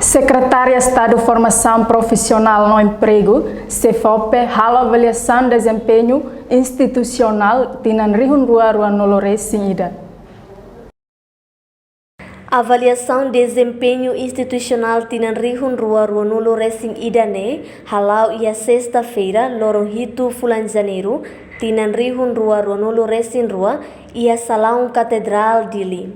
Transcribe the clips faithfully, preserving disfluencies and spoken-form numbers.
Sekretária Estadu Formasaun Profisionál no Empregu, SEFOPE, halo avaliasaun dezempeñu institusionál tinan rihun rua rua nulu resin ida. Avaliasaun dezempeñu institusionál tinan rihun rua rua nulu resin ida ne'e hala'o iha sesta-feira, loron hitu fulan Janeiru, tinan rihun rua rua nulu resin rua, iha Salaun Katedrál Dili.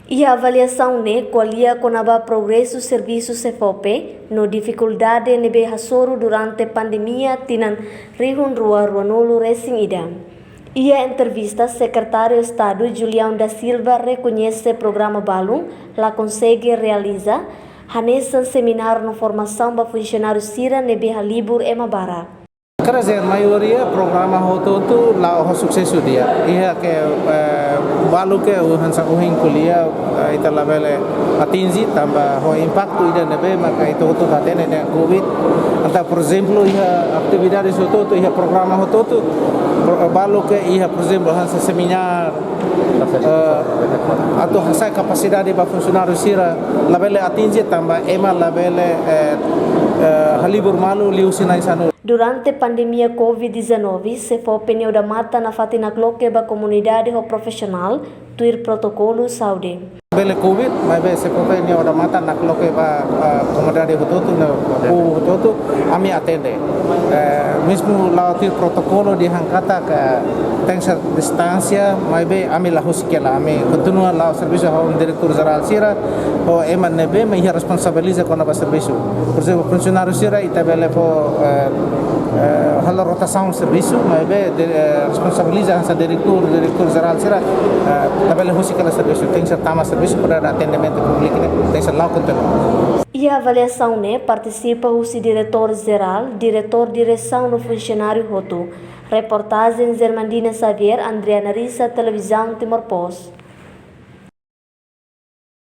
Iha avaliasaun ne'e ko'alia kona-ba progresu servisu SEFOPE no difikuldade ne'ebé hasoru durante pandemia tinan rihun rua rua nulu resin ida. Iha entrevista, Sekretáriu Estadu Julião da Silva rekoñese programa balun la konsege realiza, hanesan semináriu no formasaun ba funsionáriu sira ne'ebé halibur ema barak. Quer dizer, maioria programa hotu-hotu la'o ho susesu di'ak. Iha ke, eh, balu ke hanesan ohin ko'alia, eh, ita labele atinje tanba ho impaktu ida ne'ebé maka ita hotu hatene dehan covid. Entaun, por ezemplu, iha atividade hotu-hotu, iha programa hotu-hotu, pro-, balu ke iha, por ezemplu, hanesan semináriu, eh, atu hasa'e kapasidade ba funsionáriu sira labele atinje tanba ema labele, eh, eh, halibur malu liuhusi na'in-sanulu. Durante pandemia covid dezanove, SEFOPE nia odamatan nafatin nakloke ba komunidade ho profisionál, tuir protokolu saúde. Bele covid, maibé SEFOPE nia odamatan nakloke ba, ah, komunidade hotu-hotu, no povu hotu-hotu, ami atende. Eh, mezmu la'o tuir protokolu dehan katak, eh, tenke ser distánsia, maibé ami la husik hela, ami kontinua la'o servisu ho diretór jerál sira, ho ema ne'ebé mak iha responsabiliza kona-ba servisu. Por ezemplu, funsionáriu sira ita bele fó, eh, eh, halo rotasaun servisu, maibé de, eh, responsabiliza hanesan diretór, diretór jerál sira, eh, labele husik hela servisu, tenke ser tama servisu para atendimentu públiku ne'e, tenke ser la'o kontinua. Iha avaliasaun ne'e partisipa husi diretór jerál, diretór diresaun no funsionáriu hotu. Reportajen Germandina Xavier, Andriana Rissa, Televizaun Timor Post.